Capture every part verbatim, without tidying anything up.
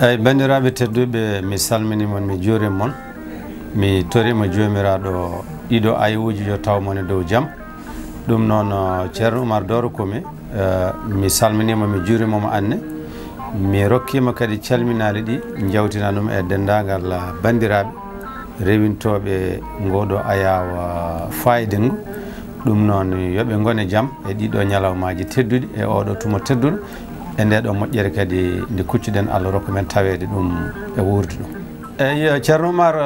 Eyi, banndiraaɓe tedduɓe, mi salminii mon, mi juuriima mon. Mi toriima Joomiraaɗo ɗiɗo ayewuuji yo taw mon e dow jam. Ɗum noon, eh, Ceerno Umar Dooro Kumi, eh, mi salminiima, mi juuriima mo anne. Mi rokkiima kadi calminaali ɗi, njawtina ɗum e denndaangal, eh, banndiraaɓe rewintooɓe ngooɗo ayaawo faayidinngo. Ɗum noon, yo ɓe ngon e jam e ɗiɗo ñalawmaaji tedduɗi, e ooɗo tuma tedduɗo, e ndeeɗo moƴƴere kadi nde kuccuɗen, Allah rokku men taweede ɗum e wuurde ɗum. Eyi, Ceerno Umar,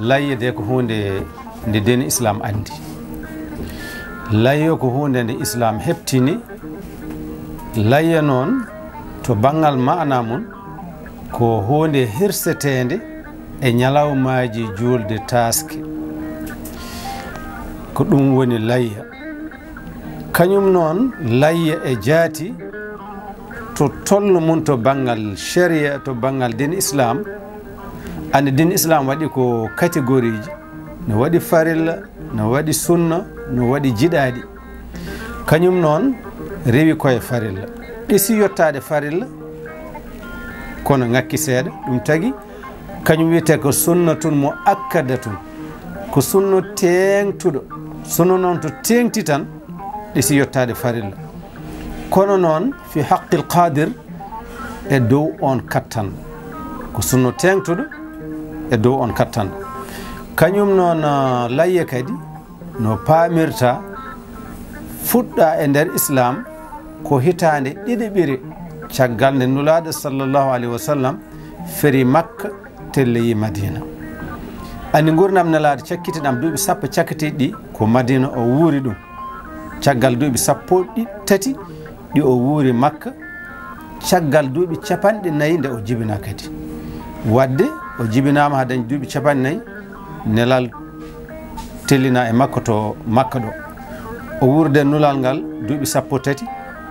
layya de ko huunde nde diine Islaam anndi. Layya ko huunde nde Islaam heɓtini. Layya noon, to banngal maana mum, ko huunde hirseteende e ñalawmaaji juulde taaske. Ko ɗum woni layya. Kañum noon, layya e jaati to tolno mum to banngal sharia, to banngal diine Islaam. Anndi diine Islaam waɗi ko catégorie ji, no waɗi farilla, no waɗi sunna, no waɗi jiɗaaɗi. Kañum noon rewi koye farilla. Ɗisi yottaade farilla, kono ŋakki seeɗa. Ɗum tagi, kañum wiyetee ko sunnatun muakkadatun. Ko sunno teeŋtuɗo. Sunno noon to teeŋti tan, ɗisi yottaade farilla. Kono noon, fi haqqil qaadir, e dow oon kattanɗo. Ko sunno teeŋtuɗo e dow oon kattanɗo. Kañum noon, ah, layya kadi, no paamirta, fuɗɗa e nder Islaam ko hitaande ɗiɗiɓire caggal nde Nulaaɗo sallallahu alayhi wa sallam feri Makka, telloyi Madiina. Anndi nguurndam Nelaaɗo cakkitiiɗam duuɓi sappo cakkitiiɗi ɗi ko Madiina o wuuri ɗum. Caggal duuɓi sappo ɗi tati ɗi o wuuri Makka, caggal duuɓi capanɗe nayi nde o jibinaa kadi. Waɗde o jibinaama haa dañi duuɓi capanɗe nayi, Nelal tellina e makko to Makka ɗo. O wuurde nulal ngal duuɓi sappo tati,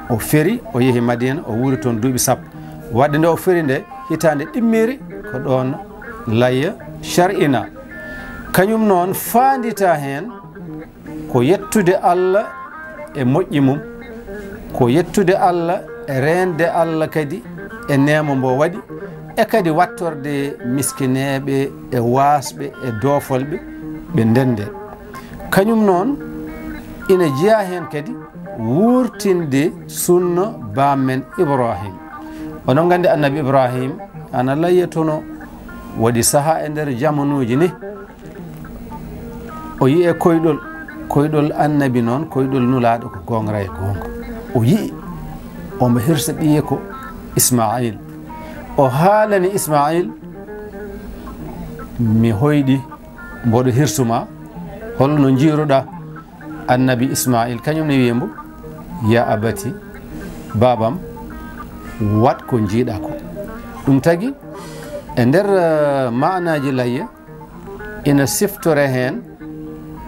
o feri, o yehi Madiina, o wuuri toon duuɓi sappo. Waɗde nde o feri nde, hitaande ɗimmiri, ko ɗoon layya shar'ina. Kañum noon faandita heen ko yettude Allah e moƴƴi mum, ko yettude Allah e reende Allah kadi e neema mbo waɗi, e kadi wattorde miskineeɓe e waasɓe e doofolɓe ɓe ndende. Kañum noon ina jeyaa heen kadi wuurtinde sunna baam men Ibrahim. Onon nganndi Annabi Ibrahim ana layyatono, waɗi sahaa e nder jamanuuji ni, o yi'e koyɗol, koyɗol Annabi noon, koyɗol Nulaaɗo ko goonga e goonga. O yi'i, omo hirsa ɓiye ko Ismail. O haalani Ismail, "Mi hoyɗi, mboɗo hirsu ma, holno njiiruɗaa?" Annabi Ismail kañum ne wiye mbo, "Ya abati, baabam, waɗ ko njiiɗaa ko." Ɗum tagi, e nder, eh, maanaaji layya, ina siftore heen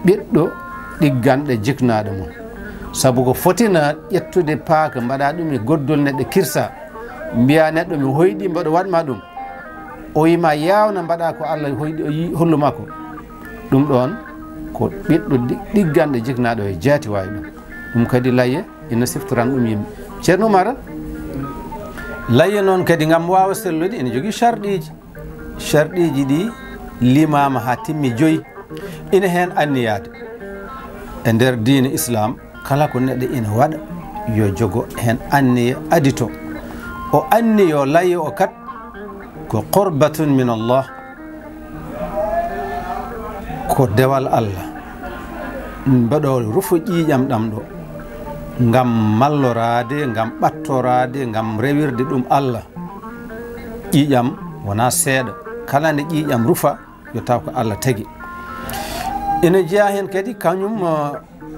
ɓiɗɗo ɗigganɗo jiknaaɗo mum. Sabu ko fotina ƴettude paaka, mbaɗa ɗum e goddol neɗɗo kirsa, mbiya neɗɗo, "Mi hoyɗi, mboɗo waɗ ma ɗum." O wii ma, "Yaawna, mbaɗa ko Allah hoyɗi, o yi-, hollu ma ko." Ɗum ɗoon ko ɓiɗɗo ɗi-, ɗigganɗo jiknaaɗo e jaati waawi ɗum. Ɗum kadi layya ina siftoran ɗum yimɓe. Ceerno Umar, layya noon kadi ngam waawa sellude ina jogii sharɗiiji. Sharɗiiji ɗi limaama haa timmi joyi. Ina heen anniyaade. E nder diine Islaam, kala ko neɗɗo ina waɗa, yo jogo heen anniya adito. O anniyo layya o kat ko qurbatun min Allah, ko dewal Allah. Mbeɗo rufa ƴiiƴam ɗam ɗo ngam malloraade, ngam ɓattoraade, ngam rewirde ɗum Allah. Ƴiiƴam wonaa seeɗa. Kala nde ƴiiƴam rufa, yo taw ko Allah tagi. Ina jeyaa heen kadi kañum, uh,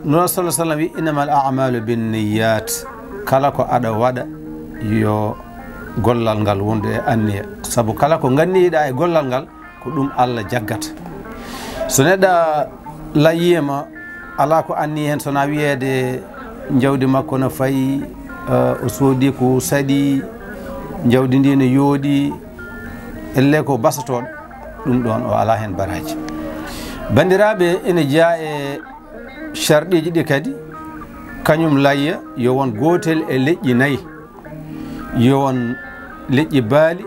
Nulaaɗo sallallahu alaihi wasallam wi, "Innamal a'malu binniyat." Kala ko aɗa waɗa, yo gollal ngal wondu e anniya. Sabu kala ko nganniyiɗaa e gollal ngal, ko ɗum Allah jaggata. So neɗɗo layyiima, alaa ko anniyi heen, so wonaa wiyeede jawdi makko no fayi, eh, o soodi ko saɗi, jawdi ndi no yooɗi, ellee ko basotooɗo, ɗum ɗoon o alaa heen baraaji. Banndiraaɓe, ina jeyaa e sharɗiiji ɗi kadi, kañum layya yo won gootel e leƴƴi nayi, yo won leƴƴi baali,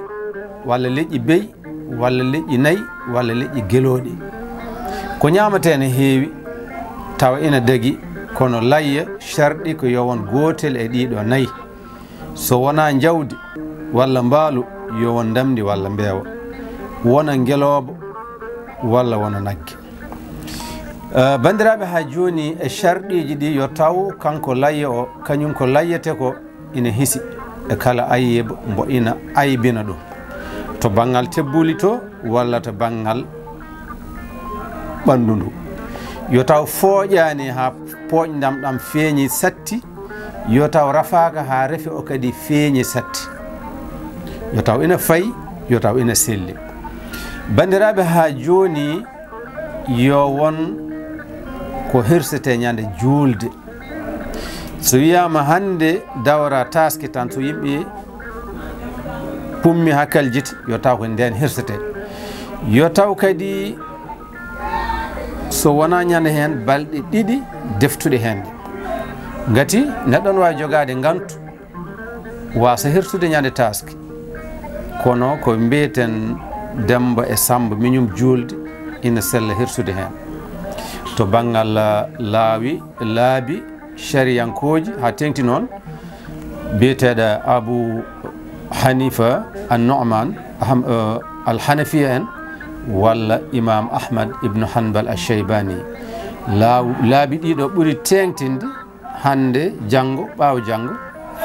walla leƴƴi beyi, walla leƴƴi nayi, walla leƴƴi gelooɗi. Ko ñaamatee ne heewi, tawa ina dagi, kono layya sharɗi ko yo won gootel e ɗiiɗo nayi. So wonaa njawdi walla mbaalu, yo won ndamndi walla mbeewa, wona ngelooba walla wona nagge. Eh, banndiraaɓe, haa jooni e sharɗiiji ɗi yo taw kanko layya o, kañum ko layyete ko ina hisi e kala ayiba mbo ina aybina ɗum, to banngal tebbuli to walla to banngal ɓanndu ndu. Yo taw fooƴaani haa pooƴndam ɗam feeñi satti, yo taw rafaaka haa refe o kadi feeñi satti. Yo taw ina fayi, yo taw ina selli. Banndiraaɓe, haa jooni yo won ko hirsetee ñande juulde. So wiyaama hannde dawra taaske tan, so yimɓe pummi haa kaljiti, yo taw ko ndeen hirsetee. Yo taw kadi so wonaa ñande heen, balɗe ɗiɗi deftuɗe heen. Ngati neɗɗo no waawi jogaade ngantu, waasa hirsude ñande taaske. Kono ko mbiyeten Demmba e Sammba miñum juulde ina sella hirsude heen. To banngal, ah, laawi, laabi shariyankooji haa teeŋti noon, biyeteeɗo Abu Hanifa An-Nu'man, Aham-, eh, Al-Hanafiya en, walla Imam Ahmad ibn Hanbal Ash-Shaybani. Laaw-, laabi ɗiɗo ɓuri teeŋtinde hannde, janngo, ɓaawo janngo,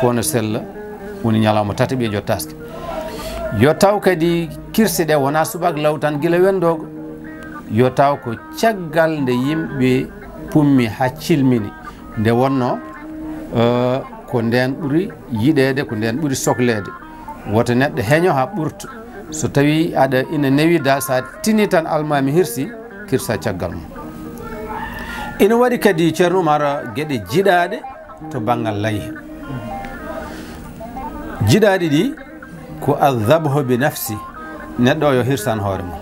fof no sella, woni ñalawma tataɓi e jottaske. Yo taw kadi kirse ɗe wonaa subaka law tan gila wenndoogo. Yo taw ko caggal nde yimɓe pummi haa cilmini, nde wonnoo, eh, ko ndeen ɓuri yiɗeede, ko ndeen ɓuri sokleede. Wota neɗɗo heño haa ɓurta. So tawi aɗa ina newi da, sa tini tan almaami hirsi, kirsa caggal mum. Ina waɗi kadi, Ceerno Umar, geɗe jiɗaaɗe to banngal layya. Jiɗaaɗi ɗi ko al-dhabhu bi nafsi, neɗɗo o yo hirsan hoore mum.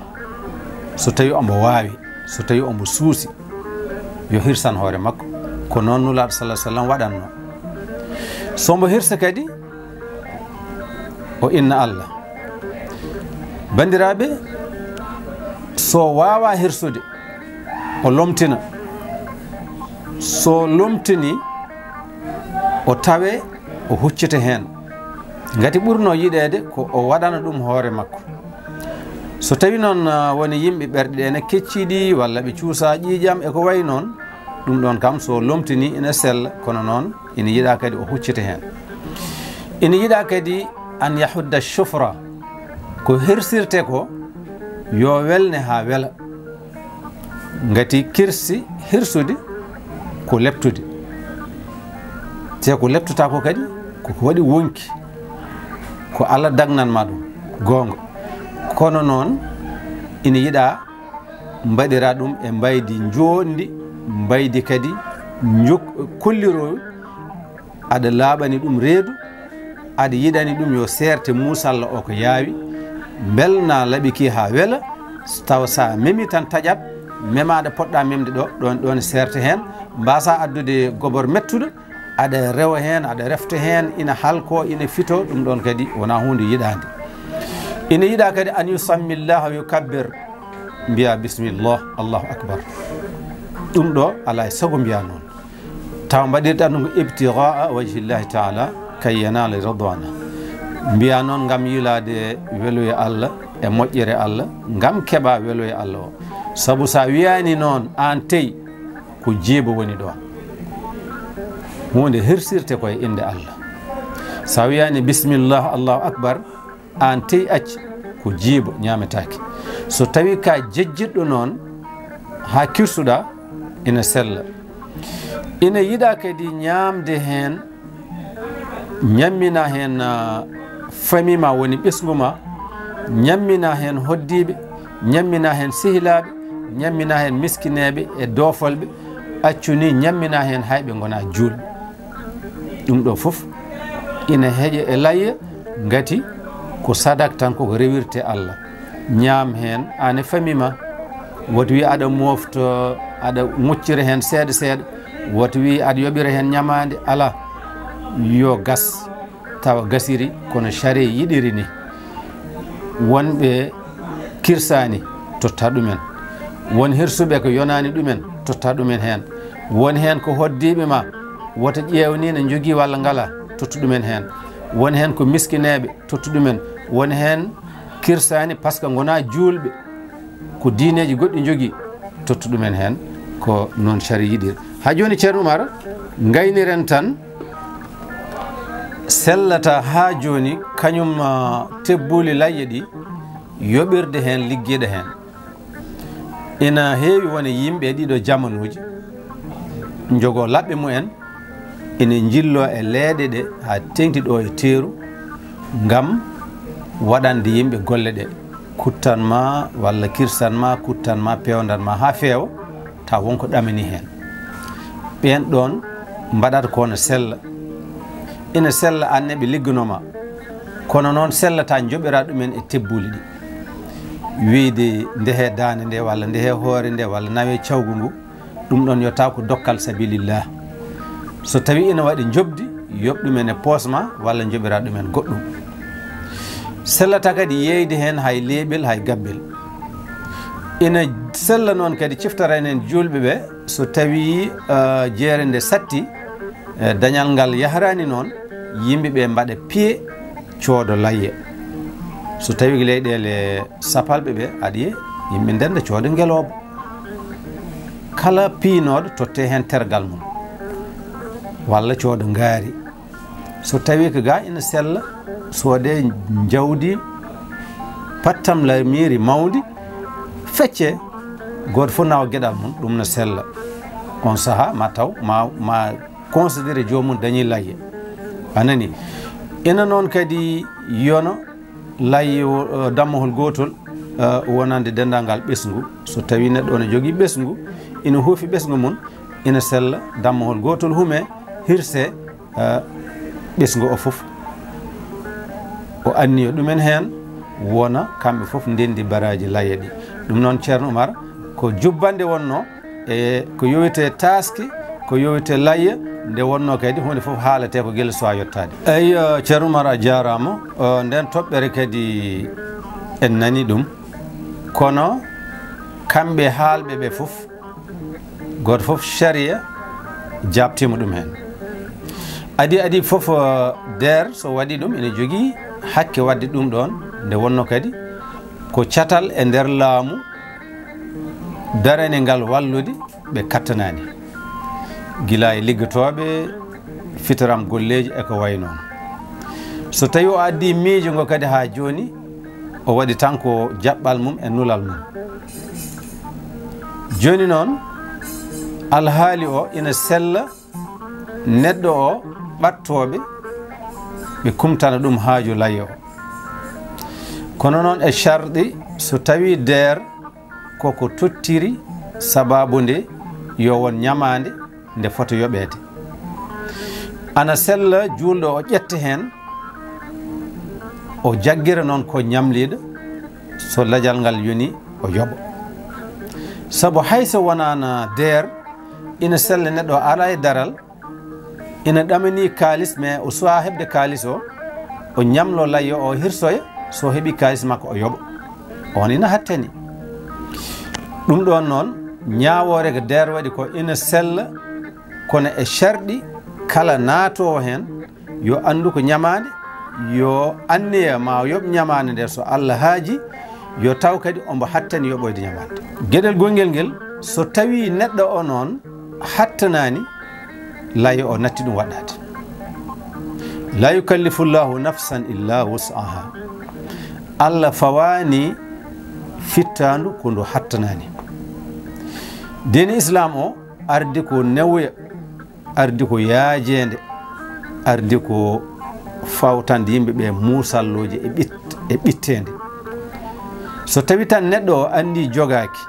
So tawi omo waawi, so tawi omo suusi, yo hirsan hoore makko. Ko noon Nulaaɗo sallallahu alaihi wasallam waɗanno. So mbo hirsa kadi, o inna Allah. Banndiraaɓe, so waawa hirsude, o lomtina. So lomtini, o tawe, o huccita heen. Ngati ɓurno yiɗeede ko o waɗana ɗum hoore makko. So tawi noon, ah, woni yimɓe ɓerɗe ɗe ne kecciɗi, walla ɓe cuusa ƴiiƴam e ko wayi noon, ɗum ɗoon kam so lomtini ina sella, kono noon ina yiɗa kadi o huccita heen. Ina yiɗa kadi an yahudda shufra, ko hirsirte ko yo welne haa wela. Ngati kirsi hirsude ko leptude. Te ko leptata ko kadi ko ko waɗi wonki. Ko Allah dagnan ma ɗum. Goonga. Kono noon ina yiɗa mbaɗira ɗum e mbaydi njoɗndi, mbaydi kadi njuk-, kolliroowi, aɗa laaɓani ɗum reedu, aɗa yiɗani ɗum yo seerte muusalla o ko yaawi, mbelna laɓi ki haa wela, tawa sa memi tan taƴat, mema ɗo poɗɗa memde ɗo, ɗon, ɗon seerte heen, mbasa addude gobor mettuɗo, aɗa rewa heen, aɗa refta heen, ina halko, ina fito, ɗum ɗon kadi wona huunde yiɗaande. Ina yiɗa kadi an yusammi Allah wa yukabbir, mbiya bismillah, Allahu akbar. Ɗum ɗo alaa e sago mbiya noon. Taw mbaɗirɗa ɗum ko ibtigaa wajhillahi taala, kay yanaala ridwana. Mbiya noon ngam yilaade weluye Allah e moƴƴere Allah, ngam keɓa weluye Allah o. Sabu sa wiyani noon aan tey, ko jeebo woni ɗoon. Huunde hirsirte ko e innde Allah. Sa wiyani bismillah, Allahu akbar, aan tey acci ko jiibo ñaametaake. So tawi ka jejjitɗo noon haa kirsuɗa, ina sella. Ina yiɗa kadi ñaamde heen, ñammina heen, ah, famille ma woni ɓesngu ma, ñammina heen hoddiiɓe, ñammina heen sehilaaɓe, ñammina heen miskineeɓe e doofolɓe, accu ni ñammina heen hay ɓe ngona juulɓe. Ɗum ɗo fof ina heƴa e layya, ngati ko sadak tan, koko rewirte Allah. Ñaam heen, aan e famille ma, wata wi aɗa mofta, aɗa moccira heen seeɗa seeɗa, wata wi aɗa yoɓira heen ñamaande, alaa. Yo gas, tawa gasiri kono sariya yiɗiri ni. Wonɓe kirsaani, totta ɗumen. Won hirsuɓe ko yonaani ɗumen, totta ɗumen heen. Won heen ko hoddiiɓe ma, wota ƴeew ni ne njogii walla ngalaa, totta ɗumen heen. Won heen ko miskineeɓe, totta ɗumen. Won heen kirsaani par ce que ngonaa juulɓe, ko diineeji goɗɗi njogii, totta ɗumen heen ko noon sari yiɗir. Haa jooni, Ceerno Umar, ngayniren tan, sellata haa jooni kañum, ah, tebbuuli layya ɗi, yoɓirde heen, liggeede heen. Ina heewi won e yimɓe e ɗiɗo jamanuuji, njogoo laɓɓe mumen, ina njilloo e leeɗe ɗe haa teeŋti ɗo e teeru, ngam waɗande yimɓe golle ɗe. Kuttan ma, walla kirsan ma, kuttan ma, peewndan ma haa feewa, taw won ko ɗamani heen. Ɓeen ɗoon mbaɗata ko no sella. Ina sella aan ne ɓe ligganoo ma. Kono noon sellataa njoɓiraa ɗumen e tebbuuli ɗi. Wiyde ndehee daande nde, walla ndehee hoore nde, walla nawee cawgu ngu, ɗum ɗoon yo taw ko dokkal sabilillah. So tawii ina waɗi njoɓdi, yoɓ ɗumen e poos ma, walla njoɓiraa ɗumen goɗɗum. Sellataa kadi yeeyde heen hay leeɓel, hay gabbel. Ina sella noon kadi ciftoren en juulɓe ɓe, so tawii, eh, jeere nde satti, eh, dañal ngal yahraani noon, yimɓe ɓe mbaɗa piye coodo layya. So tawii leyɗeele sapalɓe ɓe, aɗa yiya yimɓe ndenda coodo ngelooba. Kala piynooɗo tottee heen tergal mum, walla coodo ngaari. So tawii ko ga ina sella, soodee njawdi pattam lamiiri mawndi, feccee, gooto fof nawa geɗal mum, ɗum no sella. On sahaa ma taw, ma, ma considéré joomum dañii layya. A nanii? Ina noon kadi yono layya o, o, dammohol gootol, eh, wonande denndaangal ɓesngu. So tawii neɗɗo o ne jogii ɓesngu, ina huufi ɓesngu mum, ina sella dammohol gootol hume, hirse, eh, ɓesngu o fof. O anniyo ɗumen heen, wona kamɓe fof ndenndi baraaji layya ɗi. Ɗum noon, Ceerno Umar, ko jubbannde wonnoo, e ko yowitee taaske, ko yowitee layya, nde wonnoo kadi huunde fof haalatee ko gila suwaa yottaade. Eey, eh, Ceerno Umar, a jaaraama. Eh, ndeen toɓɓere kadi en nanii ɗum. Kono kamɓe haalɓe ɓe fof, gooto fof, sariya jaabtiima ɗum heen. Adii, adii fof, eh, deer so waɗii ɗum, ina jogii hakke waɗde ɗum ɗoon, nde wonnoo kadi ko catal e nder laamu daraniingal wallude ɓe kattanaani, gila e liggotooɓe, fitoram golleeji e ko wayi noon. So tawii o addii miijo ngo kadi haa jooni, o waɗi tan ko jaɓɓal mum e nulal mum. Jooni noon, alhaali o ina sella neɗɗo o ɓattooɓe, ɓe kumtana ɗum haaju layya o. Kono noon e sharɗi, so tawii deer koko tottiri sabaabu nde, yo won ñamaande nde fota yoɓeede. Ana sella juulɗo o ƴetta heen, o jaggira noon ko ñamliiɗo, so lajal ngal yoni o yoɓa. Sabu hay so wonaano deer, ina sella neɗɗo o ara e daral, ina ɗamanii kaalis, mais o suwaa heɓde kaalis o, o ñamloo layya o, hirsoya, so heɓii kaalis makko o yoɓa. On ina hattani. Ɗum ɗoon noon, ñaawoore ko deer waɗi ko ina sella, kono e sharɗi kala naatoowo heen, yo anndu ko ñamaande, yo anniya ma yoɓ ñamaande nde, so Allah haaji, yo taw kadi omo hattani yoɓoyde ñamaande. Geɗel gongel ngel, so tawii neɗɗo o noon hattanaani, layya o natti ɗum waɗɗaade. La yukallifu llahu nafsan illa wus'aha. Allah fawaani fittaandu ko ndu hattanaani. Diine Islaam o ardi ko newya, ardi ko yaajeende, ardi ko fawtande yimɓe ɓe muusallooje e ɓit-, e ɓitteende. So tawii tan neɗɗo o anndii jogaaki,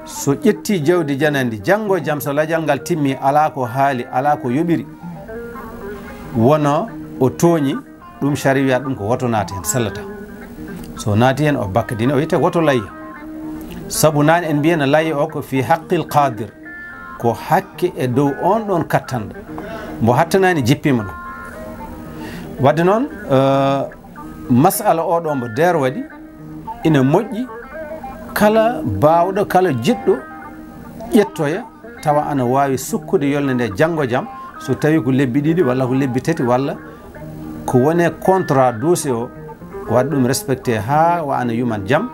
so ƴettii jawdi janandi, janngo e jam so lajal ngal timmii, alaa ko haali, alaa ko yoɓiri, wona o tooñi, ɗum sariya ɗum ko woto naati heen, sellata. So naati heen o bakka diine, o wiyetee woto layya. Sabu naane en mbiyano layya o ko fii haqqil qaadir, ko hakke e dow on ɗon kattanɗo. Mbo hattanaani jippiima ɗum. Wadde noon, eh, masala o ɗo mbo deer waɗi, Ina moƴƴi kala baawɗo, kala jiɗɗo ƴettoya, tawa ana waawi sukkude yolnde nde janngo jam, so tawi ko lebbi ɗiɗi walla ko lebbi tati walla ko wone contrat dossier o, waɗa ɗum respecté haa wa ana yuman jam,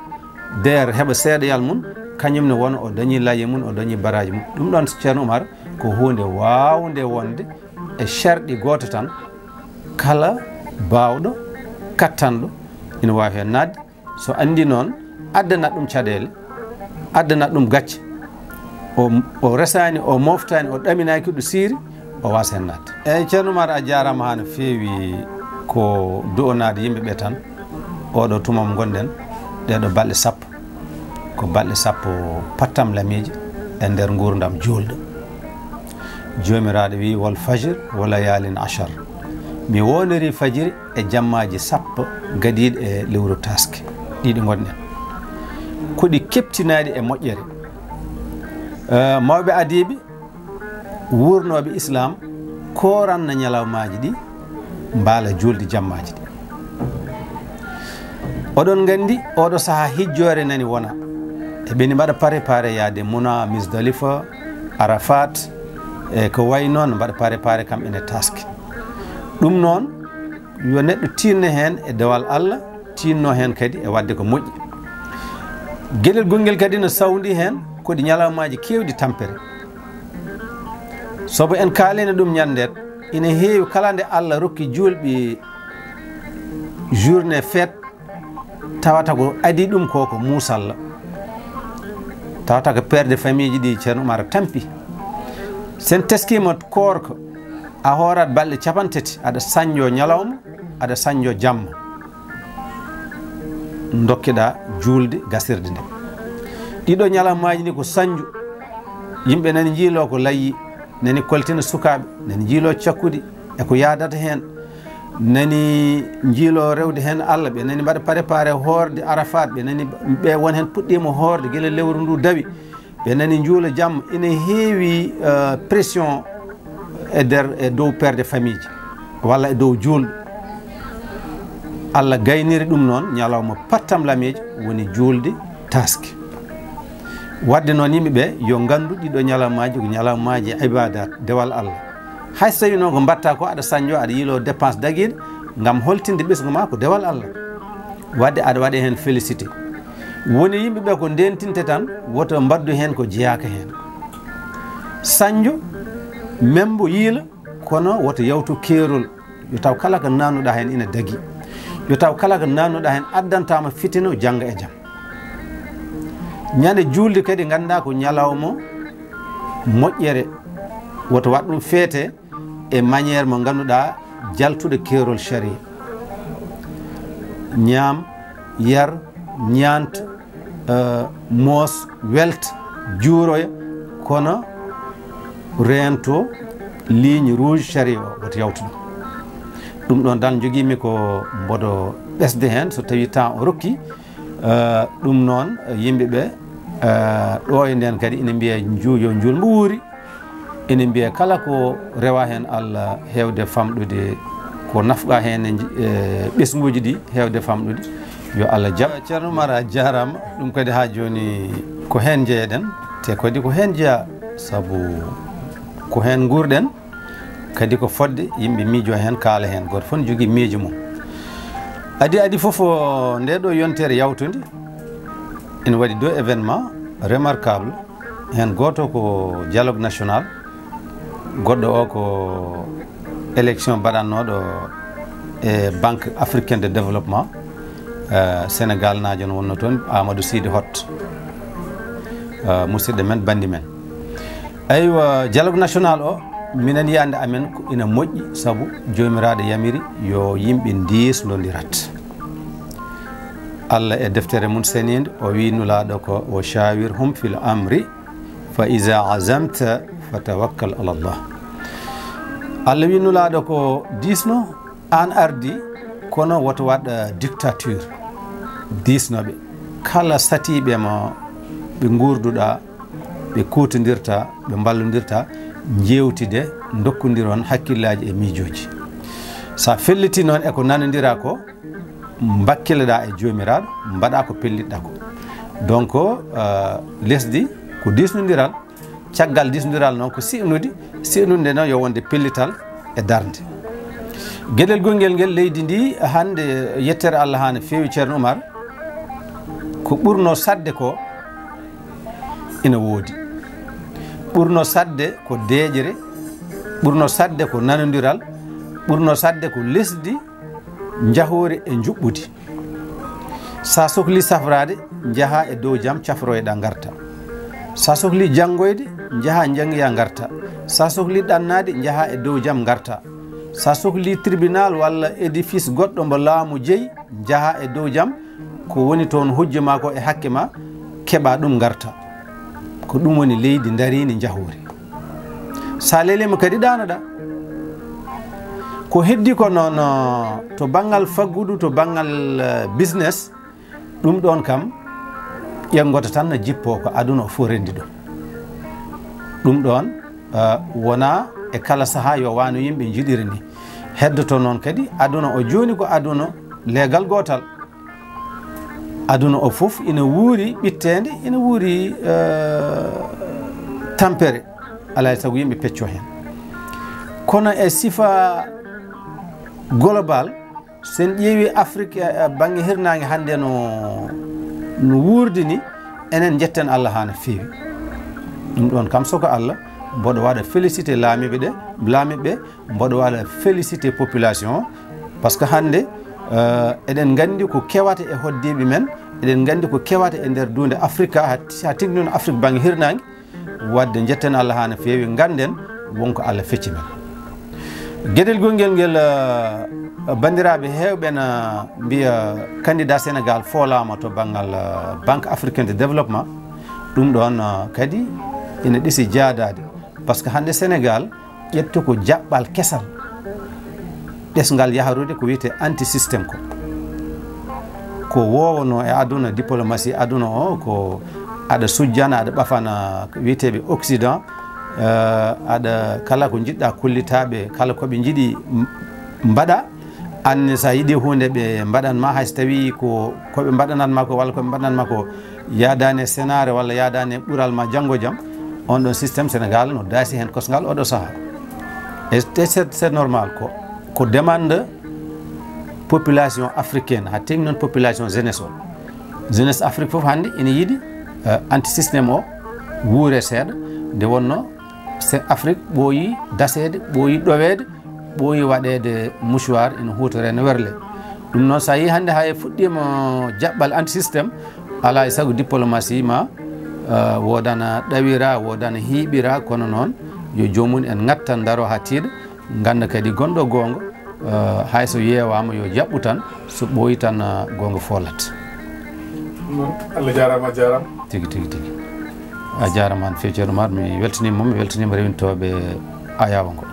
der heɓa seeɗayal mum, kañum ne wona o dañi laye mum, o dañi baraaji mum. Ɗum ɗon, Ceerno Umar, ko huunde waawnde wonde e sharɗi gooto tan, kala baawɗo, kattanɗo, ina waawi heen naatde. So anndi noon, addanat ɗum caɗeele, addanat ɗum gacce. O, o resaani, o mooftaani, o ɗaminaaki ɗo siiri, o waasa heen naatde. Eeyi, Ceerno Umar, a jaaraama haa no feewi. Ko du'onaade yimɓe ɓe tan, oɗo tuma mo ngonɗen, ɗeeɗo balɗe sappo, ko balɗe sappo pattamlamiije e nder nguurndam juulɗo. Joomiraaɗo wiyi, "Wal fajr wa layaalin ashar." Mi woondirii fajiri e jammaaji sappo gadiiɗi e lewru taaske, ɗiɗi ngonɗen. Ko ɗi keɓtinaaɗi e moƴƴere. Eh, mawɓe adiiɓe, wuurnooɓe Islaam, kooranna ñalawmaaji ɗi, mbaala juulde jammaaji ɗi. Oɗon nganndi, oɗo sahaa hijjoore nani wona. Eɓeni mbaɗa préparé yaade Muna, Musdalifa, Arafat, e ko wayi noon, mbaɗa préparé kam ene taaske. Ɗum noon, yo neɗɗo tiinno heen e dewal Allah, tiinno heen kadi e waɗde ko moƴƴi. Geɗel gonngel kadi no sawndi heen, ko ɗi ñalawmaaji keewɗi tampere. Sobo en kaalino ɗum ñanndeet, ina heewi kala nde Allah rokki juulɓe journée fête, tawata ko adii ɗum ko, ko muusalla. Tawata ko père de famille ji ɗi Ceerno Umar tampi. Sen teskiima koorka, a hoorat balɗe capantati, aɗa sañjo ñalawma, aɗa sañjo jamma. Ndokkeɗaa juulde gasirde nde. Ɗiɗo ñalawmaaji ni ko sañju. Yimɓe nani njiiloo ko layyi, nani koltina sukaaɓe, nani njiiloo cakkudi e ko yaadata heen. Nani njiiloo rewde heen Allah, ɓe nani mbaɗa préparé hoorde Arafat, ɓe nani ɓe won heen puɗɗiima hoorde gila lewru ndu dawi. Ɓe nani njuula jamma, ina heewi, eh, pression e nder, e dow père de famille ji, walla e dow juulɓe. Allah gayniri ɗum noon, ñalawma pattamlamiijo woni juulde taaske. Waɗde noon, yimɓe ɓe yo nganndu ɗiɗo ñalawmaaji ko ñalawmaaji ibadat, dewal Allah. Hay so tawii noon ko mbaɗta ko, aɗa sañjo, aɗa yiilo dépense dagiiɗo ngam holtinde ɓesngu ma ko dewal Allah. Waɗde aɗa waɗe heen félicité. Woni yimɓe ɓe ko ndentinte tan, woto mbaɗdu heen ko jeyaaka heen. Sañjo, membo, yiila, kono woto yawtu keerol. Yo taw kala ko nannuɗaa heen ina dagii. Yo taw kala ko nannuɗaa heen addantaama fitino janngo e jam. Ñande juulde kadi nganndaa ko ñalawma moƴƴere, woto waɗ ɗum feete e manière mo ngannduɗaa jaltuɗo keerol sharia. Ñaam, yar, ñaant, eh, moos, welt, juuroya, kono reento ligne rouge sharia o, woto yawtu ɗum. Ɗum ɗon dal njogiimi ko mboɗo ɓesde heen, so tawii temps o rokki. Eh, ɗum noon, yimɓe ɓe, eh, ɗo e nden kadi ina mbiya nju-, yo njuulmbo wuuri. Ina mbiya kala ko rewa heen Allah heewde famɗude, ko nafqa heen e nji-, e ɓesnguuji ɗi heewde famɗude, yo Allah jaɓ. Ceerno Umar, a jaaraama. Ɗum kadi haa jooni ko heen njeyaɗen, te kadi ko heen jeyaa, sabu ko heen nguurɗen, kadi ko fodde yimɓe miijo heen, kaala heen. Gooto fof ne jogii miijo mum. Adi adi fof, o, nde ɗo yontere yawtude, ina waɗi deux événements remarquables. Heen gooto ko dialogue national, goɗɗo o ko élection mbaɗannooɗo e Banque Africaine de Développement, eh, Sénégal naajo no wonno toon, Amadou Sidi Hott, eh, musidɗo men, banndi men. Aywa, dialogue national o, minen yiyannde amen ko ina moƴƴi, sabu Joomiraaɗo yamiri yo yimɓe ndiisnondirat. Allah e deftere mum seniinde, o wi Nulaaɗo ko, "Wa shawirhum fil amri, fa iza azamta, fa tawakkal ala Allah." Allah wi Nulaaɗo ko diisno, aan ardi, kono woto waɗ, eh, dictature. Diisno ɓe. Kala satiiɓe ma ɓe nguurduɗaa, ɓe kuutondirta, ɓe mballondirta, njeewtide, ndokkondiron hakkillaaji e miijooji. So a felliti noon e ko nanondiraa ko, mbakkileɗaa e Joomiraaɗo, mbaɗaa ko pellitɗaa ko. Donc, eh, lesdi ko diisnondiral, caggal diisnondiral noon ko si'nude, si'nude noon yo wonde pellital e darnde. Geɗel gongel ngel, leydi ndi hannde, yettere Allah haa no feewi, Ceerno Umar, ko ɓurno saɗde ko ina woodi. Ɓurno saɗde ko deeƴre, ɓurno saɗde ko nanondiral, ɓurno saɗde ko lesdi njahoori e njuɓɓudi. Sa sokli safraade, njaha e dow jam, cafroyɗa, ngarta. Sa sokli janngoyde, njaha njanngoya, ngarta. Sa sokli ɗannaade, njaha e dow jam, ngarta. Sa sokli tribunal walla édifice goɗɗo mbo laamu jeyi, njaha e dow jam, ko woni toon hujja ma ko e hakke ma, keɓa ɗum, ngarta. Ko ɗum woni leydi ndariindi njahoori. Sa lelima kadi ɗaanoɗa. Ko heddi ko noon, to banngal faggudu, to banngal, eh, business, ɗum ɗoon kam, ƴeeŋgoto tan no jippoo ko aduna o fof renndi ɗum. Ɗum ɗoon, eh, wonaa e kala sahaa yo wano yimɓe njiɗiri ni. Heddoto noon kadi, aduna o jooni ko aduna leegal gootal. Aduna o fof ina wuuri ɓitteende, ina wuuri, eh, tampere. Alaa e sago yimɓe peccoo heen. Kono e sifa global, so en ƴeewi Afrik, eh, bannge hirnaange hannde no, no wuurdi ni, enen njetten Allah haa no feewi. Ɗum ɗoon kam soko Allah, mboɗo waɗa félicité laamiiɓe ɓe, laamiiɓe ɓe, mboɗo waɗa félicité population o, parce que hannde, eh, eɗen nganndi ko kewata e hoɗdiiɓe men, eɗen nganndi ko kewata e nder duunde Afrika, haa, haa tigi noon Afrik bannge hirnaange. Waɗde njetten Allah haa no feewi, ngannden wonko Allah fecci men. Geɗel gongel ngel, eh, banndiraaɓe heewɓe na mbiya candidat Sénégal foolaama to banngal, eh, Banque Africaine de Développement. Ɗum ɗoon, eh, kadi ina ɗisi jaadaade. Parce que hannde Sénégal ƴettu ko jaɓɓal kesal ɓesngal yahrude ko wiyetee anti système ko. Ko woowano e aduna, diplomatie aduna o, ko aɗa sujjana, aɗa ɓafana ko wiyeteeɓe Occident, eh, aɗa kala ko njiɗɗa kollitaaɓe, kala ko ɓe njiɗi m-, mbaɗa. Anne sa yiɗi huunde ɓe mbaɗan ma, hay so tawi ko, ko ɓe mbaɗanat ma ko walla ko ɓe mbaɗanat ma ko yaadaani e senaare walla yaadaani e ɓural ma janngo jam, on ɗon système Sénégal no daasi heen kosngal oɗo sahaa. Et, et c'est, c'est normal ko, ko demande population africaine, haa teng noon population jeunesse o. Jeunesse Afrique fof hannde ina yiɗi, eh, anti système o wuure seeɗa, nde wonno se Afrique ɓooyi daseede, ɓooyi ɗoweede, ɓooyi waɗeede mouchoir ina huutoree no werle. Ɗum noon, so a yii hannde hay fuɗɗiima jaɓɓal anti système, alaa e sago diplomatie ma, eh, woodana ɗawira, woodana hiiɓira, kono noon yo joomum en ngattan ndaro haa tiiɗa, ngannda kadi gonɗo goonga, eh, hay so yeewaama yo jaɓɓu tan, so ɓooyi tan, eh, goonga foolat. Allah jaaraama, a jaaraama. Tigi, tigi, tigi. A jaaraama no feewi, Ceerno Umar, mi weltiniima mo, mi weltiniima rewintooɓe Ayawa ngo.